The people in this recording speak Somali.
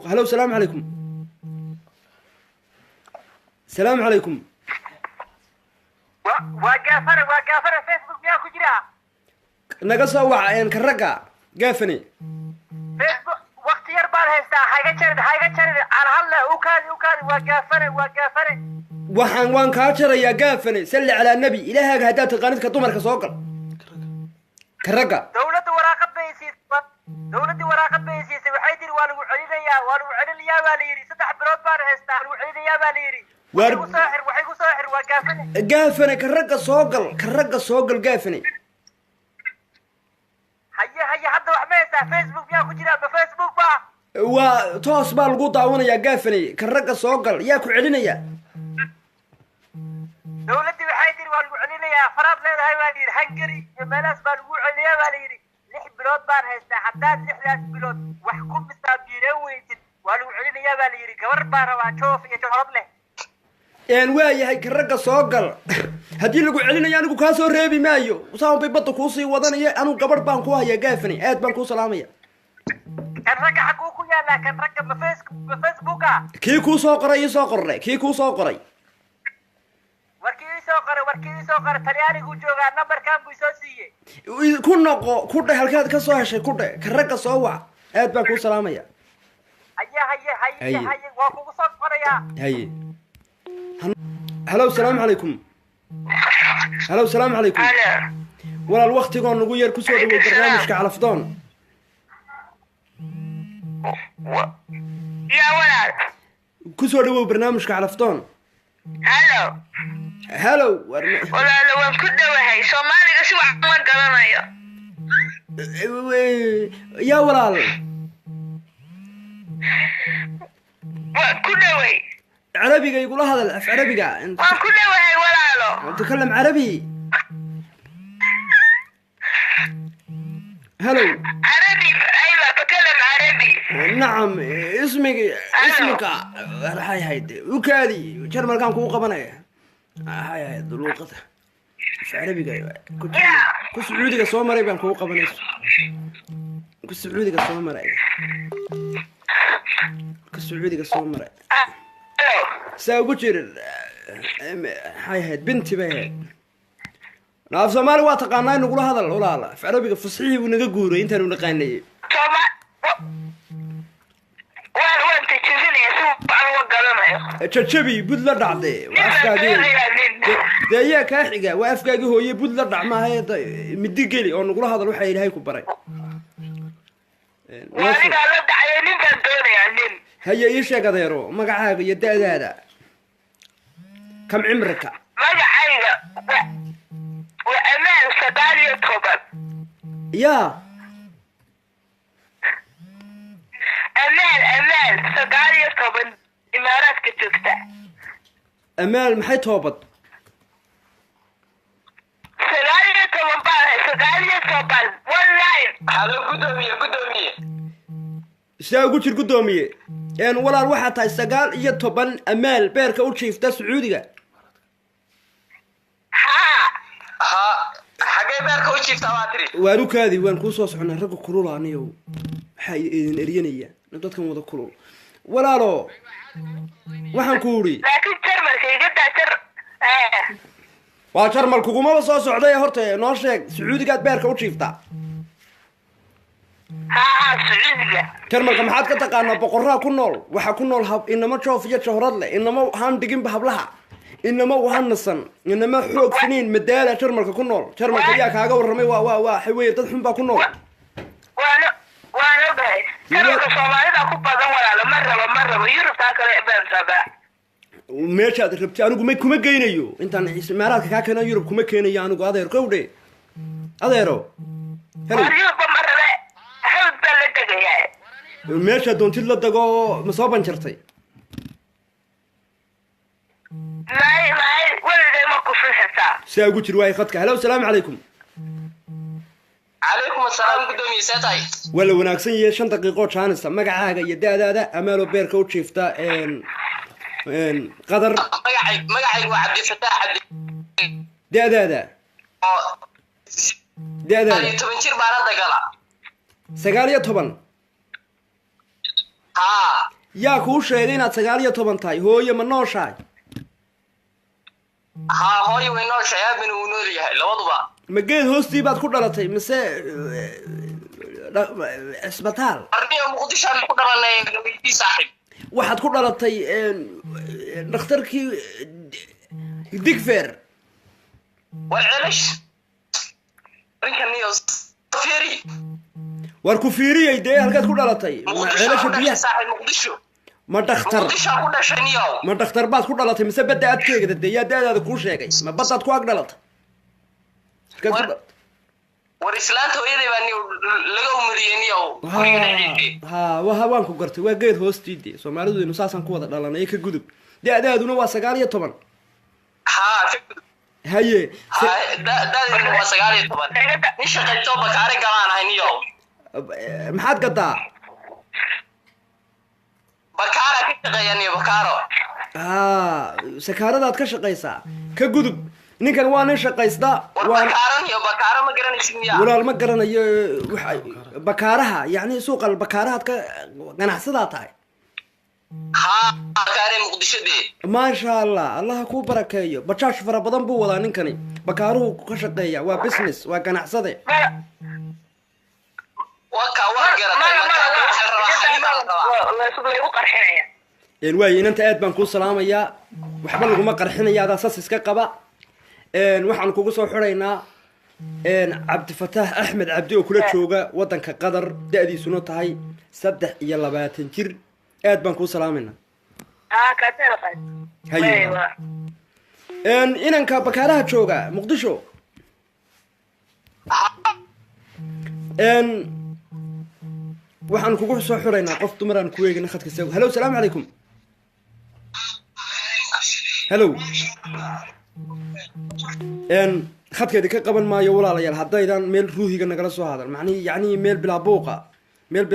Halo, salaamu calaykum, salaamu calaykum. Waa Gaafane, waa Gaafane. Facebook miyaa ku jira? Naga soo wac ka ragga, Gaafane. Facebook wakti yar baan haystaa, hayga jarin, hayga jarin, aan hadle. U kaadi, u kaadi. Waa Gaafane, waa Gaafane. Waxaan waan kaa jarayaa, Gaafane. Salli calaa nebi. Ilaahaaga haddaad taqaanid, ka dumarka soo gal, ka ragga. Dawladda waraaqad bay siisay, dawladdii waraaqad bay siisay. Waxay tiri waa lagu celinayaa, waa lagu celinayaa baa la yidhi. 3 bilood baan haystaa, lagu celinayaa baa la yidhi. Waxay ku soo xir, waxay ku soo xir. Waa Gaafane. Gaafane, ka ragga soo gal, ka ragga soo gal, Gaafane. Haye, haye, hadda wax ma haystaa? Facebook miyaa ku jira? Ma Facebook ba? Waa toos baa lagu daawanayaa, Gaafane. Ka ragga soo gal. Yaa ku celinaya? Dawladdii waxay tiri waa lagu celinayaa, faraad leedahay baa la yidhi. Hungary iyo meelahaas baa lagu celinayaa baa la yidhi. 6 bilood baan haystaa. Haddaad 6daas bilood wax ku misaabiireen weysid, waa lagu celinayaa baa la yidhi. Gabar baa rabaa joof iyo jowrad leh. Waa yahay, ka ragga soo gal. Haddii lagu celinayo, anigu kaa soo reebi maayo. Saan bay badda kuusii wadanaya. Anigu gabadh baan ku hayaa, Gaafane. Aad baan kuu salaamaya. Kan ragga xaguu ku yaalaa? Kan ragga ma Facebooka? Kii kuu soo qoray ii soo qorre, kii kuu soo qoray. Warkii ii soo qoray, warkii ii soo qoray Talyaaniguu joogaa, nambarkan buu soo siiyey. Ku noqo, ku dheh halkaad ka soo heshay, ku dheh ka ragga soo wac. Aad baan kuu salaamaya. Haye, haye, haye. Haye. Haye, waa kugu soo qorayaa. Haye. Halo, salaamu calaykum. Halo, salaamu calaykum. Alo. Walaal, waktigoo nagu yar, kusoo dhawow barnaamijka Calafdoon. Yaa walaal. Kusoo dhawow barnaamijka Calafdoon. Halo. Halo, war Walaalo, waan ku dhowahay. Soomaaliga si wax ma garanayo. Yaa walaal. Waan ku dhoway. Carabiga igula hadal, af Carabiga. Waan ku dhowahay, walaalo. تكلم عربي. هلو. عربي، أيوة، بتكلم عربي. نعم، اسمك اسمك هاي هاي وكادي jarmalkaan kugu qabanaya. Hay hay, luuqada af Carabiga ku ku Sacuudiga soo maray baan kugu qabanay, ku Sacuudiga soo maray, ku Sacuudiga soo maray. Halo. Saa ugu jir. Maxay ahayd? Binti bay ahayd. Af Soomaali waa taqaanaa, nagula hadal, walaala. Af Carabiga fasixii buu naga guuray intaanu naqaanay. Sooma waan tijabinaya, si wacan uma garanayo. Jajabi, bud la dhacde, waa Nin baan afkaagii. doonayaa, nin. Dee ayaa kaa xiga? Waa afkaagii hooye, bud la dhac maaha. Midi geli oo nagula hadal waxa Ilaahay ku baray. Waa anigaa la dhacayo, nin baan doonayaa, nin. Haye, ii sheeg, adeero, magacaaga iyo da'daada. كم عمرك؟ Magacayga waa Amaal, 19. Yaa? Amaal, Amaal, 19, Imaaraadka joogta. Amaal maxay toobad? 19 baan ahay, 19, 19. Halo, gudoomiye, gudoomiye. Sidaa ugu jir, guddoomiye. Walaal, waxaa tahay 19, Amaal, beerka u jiifta Sacuudiga. Haa. Ha, xagee beerka u jiiftaa waa tiri? Waan u kaadi, waan kuu soo soconaa. Ragga kulula aniyow, waxaa idin eryanaya dadkan wada kulul. Walaalo, waxaan ku idhi Laakiin Jarmalka iga daa, jar. Waa Jarmal kugumaba soo socday. Horta noo sheeg, Sacuudigaad beerka u jiiftaa? Haa haa, Sacuudiga. Jarmalka maxaad ka taqaanaa? Boqoraa ku nool. Waxaa ku nool hab inamo joof iyo jawrad leh, inamo haan dhiginba hablaha, inamo wahan nasan, inamo xoog finiin madaala Jarmalka ku nool. Jarmalka ayaa kaaga warramay. Waa waxa weeye, dad xun baa ku nool. Waan ogahay, Jarmalka Soomaalida ku badan. Walaalo, ma rabo, ma rabo Yurubtaa kale baan rabaa. Meeshaad rabti anigu ma kuma geynayo. Intaan Imaaraadka kaa keeno Yurub kuma keenayo anigu, adeer. Kowdhe, adeero, hello. Waar Yurubba ma rabe, hawd baan la tegayaa. Meeshaad doontid la dago. Ma soo banjartay? May, may, weligay ma kufin xitaa. Saa ugu jir waay khadka. Hello, salaamu calaykum. Calaykum asalaam, gudoomiye, see tahay? Waa la wanaagsan yahay. 5 daqiiqo jaanisa, magacaaga iyo da'daada. Amaalo beerka u jiifta Qadar. Magacaygu waa Cabdifataax Cabdi. Da'daada? Oo Da'daada? 19 jir baana dagala. 19? Haa. Yaa kuu sheegay inaad 19 tahay? Hooye ma nooshahay? Haa, hooyo way nooshahay, aabina wuu nool yahay, labaduba. Ma geed hoostii baad ku dhalatay mise cisbitaal? Arniyo Muqdishoan ku dhalanay, weydii saaxiib. Waxaad ku dhalatay dhakhtarkii Digfer? War celish ninkan niyo fiiri. War ku fiiriyey dee, halkaad ku dhalatay? Ma Muqdisho ceelasha ku dhashay biyaha? Saaxiib, Muqdisho. Ma dhakhtar Muqdisho ku dhashay niyow. Ma dhakhtar baad ku dhalatay mise badda adkeegada? Dee yaa da-daada kuu sheegay? Ma baddaad ku ag dhalatay? Halkaad ku dhalatay? War islaanta hooyaday baa niyow laga umuliyey niyow guriga dhexdiisii. Ha wa waan ku gartay, waa geed hoostii dee. Soomaaliduynu saasaan ku wada dhalanay. Ka gudub, da-daaduna waa 19? Haa. Haye. Haa, da-deedu waa 19, nin shaqaysto bakaare galaan ahay niyow. Maxaad gadaa? Bakaara ka shaqeeya niyo, bakaaro. Ha, sakaaradaad ka shaqaysaa. Ka gudub, ninkan waa nin shaqaysta. War waa bakaaro niyo, bakaaro ma garanaysid miyaa? Walaal, ma garanayo waxa bakaaraha, yacni suuqa bakaarahaad ka ganacsadaa tahay? Haa, bakaare Muqdisho dee. Maasha Allah, Allaha kuu barakeeyo. Bajaash fara badan buu wadaa ninkani, bakaaruhu ka shaqeeya, waa business, waa ganacsade. Waka waa garatay, marka waxaa la rabaa xaliimaa la rabaa. Laygu qarxinaya. Waayo inanta aad baan kuu salaamayaa, waxba laguma qarxinaya, adaa sas iska qaba. Waxaan kugu soo xidhaynaa Cabdifataax Axmed Cabdi oo kula jooga waddanka Qatar, da-diisuna tahay 23 jir. Aad baan kuu salaamaynaa. Haa, kaasina qaad. Haye. Inanka bakaaraha jooga Muqdisho, waxaan kugu soo xidhaynaa qof dumaraan ku eegina khadka. Hello, salaamu calaykum. Hello. Khadkeedi ka qaban maayo walaalayaal, haddaydan meel ruuhiga nagala soo hadal, macnihi yacni meel bilaa buuqa, meel bilaa